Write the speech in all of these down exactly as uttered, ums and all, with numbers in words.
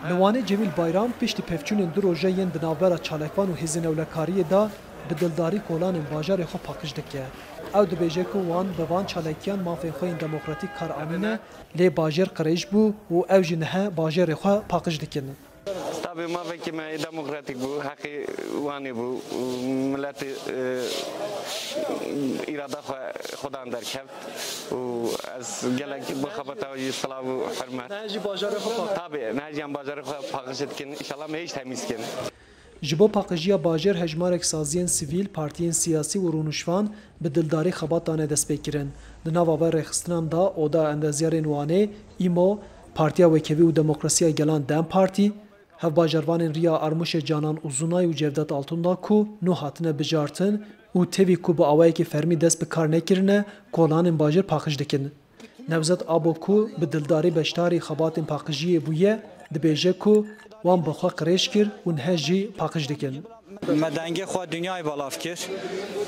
Li Wanê Cemîl Bayram piştî pevçûnên du roje yên di navbera çalakvan û hêzên ewlekariyê de bi dildarî kolanên bajarê xwe paqij dike. Ew dibêje ku wan bi van çalakiyan mafên xwe yên demokratîk kar anîne, lê bajêr qirêj bû û ew jî nihe bajêrê xwe paqij dikin. Tabi mafekî me demokratîk bû, heqê Wanê bû û miletê, e, îrada xwe xudan derkevt û ez gelek bi xebata wî silav û hurmet. Niha jî bajarê xwe paqij. Tabi, niha jî em bajarê xwe paqij dikin. Înşallah me hêj temîz kin. Ji bo paqijiya bajêr hejmarek saziyên sivîl, partiyên siyasî û rûnişvan bi dildarî xebat dane destpêkirin. Di nava vê rêxistinan de Oda Endezyarên Wanê, îmo, Partiya Wekevî û Demokrasiya Gelan DEM Partî, hevbajarvanên Riya Armûşê Canan Uzunay û Cevdet Altundağ ku nû hatine bijartin û tevî ku bi awayekî fermî dest bi kar nekirine, kolanên bajêr paqij dikin. Nevzet Abo ku bi dildarî beşdarî xebatên paqijiyê bûye, dibêje ku wan bi xwe qirêj kir û niha jî paqij dikin. Me dengê xwe dinyayê belav kir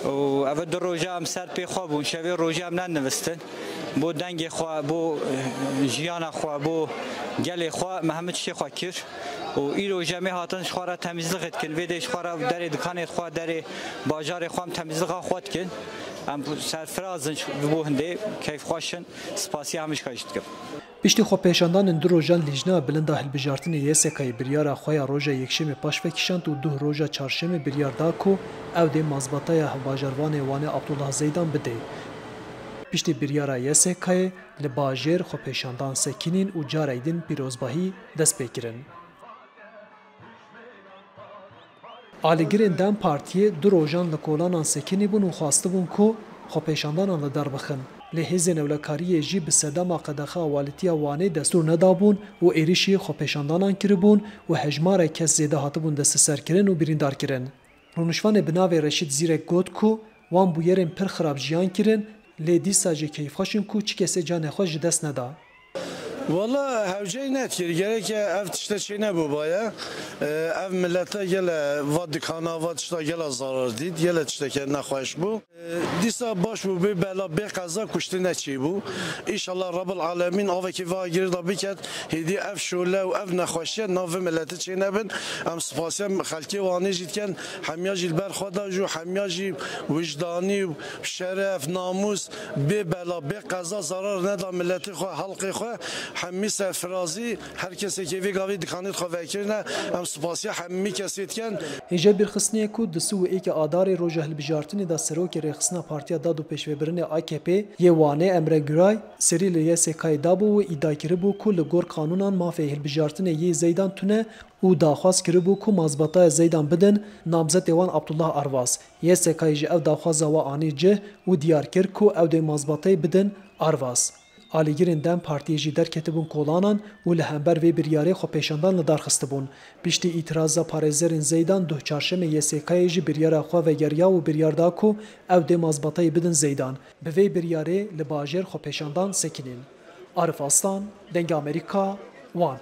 û ev du roja em ser pê xwe bûn, şevê rojê em nedivistin. Bo dengê xwe, bo, eh, jiyana xwe, bo gelê xwe me hemû tiştê xwe kir. Û îro jî em ê hatin ji xwe re temîzlixê dikin. Vê dê ji xwe re derê dikanê xwe, derê bajarê xwe em temîzlixa xwe dikin. Em serfiraz in ji bo hindê, keyfxweş in. Spasiya hemû ji xwe jî dikim. Piştî xwepêşandanên du rojan Lîjna Bilind a Hilbijartinê Y S K'yê biryara xwe ya roja Yekşemê paş vekişand û duh roja Çarşemê biryar da ku ew dê mazbataya hevbajarvanê Wanê Abdullah Zeydan bidê. Piştî biryara Y S K'yê li bajêr xwepêşandan sekinîn û carek din pîrozbahî dest pê kirin. Alîgirên DEM Partiyê du rojan li kolanan sekinî bûn û xwestibûn ku xwepêşandanan li dar bixin. Lê hêzên ewlekariyê jî bi sedema qedexe awalîtiya Wanê destûr nedabûn û êrîşî xwepêşandanan kiribûn û hejmarek kes zêde hatibûn desteserkirin û birîndar kirin. Rûnişvanê bi navê Reşîd Zîrek got ku wan bûyerên pir xirab jiyan kirin, lê dîsa jî keyfxweş in ku çi kesê canê xwe ji dest neda. Wala hewceyî nedikir. Gereke ev tişte çênebûbaye. E, ev milete gele va dikana, va tişta gela zarar dît, gele tişteke nexweş bû. E, dîsa baş bû, bê bela, bê qeza kuştine çêbû. Înşallah Rabbul Alemîn avekî va girê de biket, hêdî ev şole û ev nexweşiye nav vê milete çênebin. Em spasiya xelkê Wanê jî dikin, hemiya jî li ber xwe de jû, hemiya jî wijdanî û şeref, namûs, bê bela, bê qeza zarar neda miletê xwe, xelkê xwe. Hemî serfirazî, her kesekê vê gavê dikanê xwe vekirine. Em spasiya hemî kesê dikin. Hêja bîrxistinê ku di sî û êkê Adarê roja hilbijartinê de serokê rêxistina Partiya Dad û Pêşvebirinê A K P yê Wanê Emre Güray serî li Y S K'yê dabû û îdia kiribû ku li gor qanûnan mafê hilbijartinê yê Zeydan tune û daxwaz kiribû ku mazbataya Zeydan bidin namzetê wan Abdullah Arvas. Y S K'yê jî ev daxwaza we anî cih û diyar kir ku ew dê mazbatayê bidin Arvas. Alîgirên DEM Partiyê jî derketibûn kolanan û li hember vê biryarê xwepêşandan li dar xistibûn. Piştî îtiraza parêzerên Zeydan duh Çarşemê Y S K'yê jî biryara xwe vegeriya û biryar da ku ew dê mazbatayê bidin Zeydan. Bi vê biryarê li bajêr xwepêşandan sekinîn. Arif Aslan, Dengê Amerîka, Wan.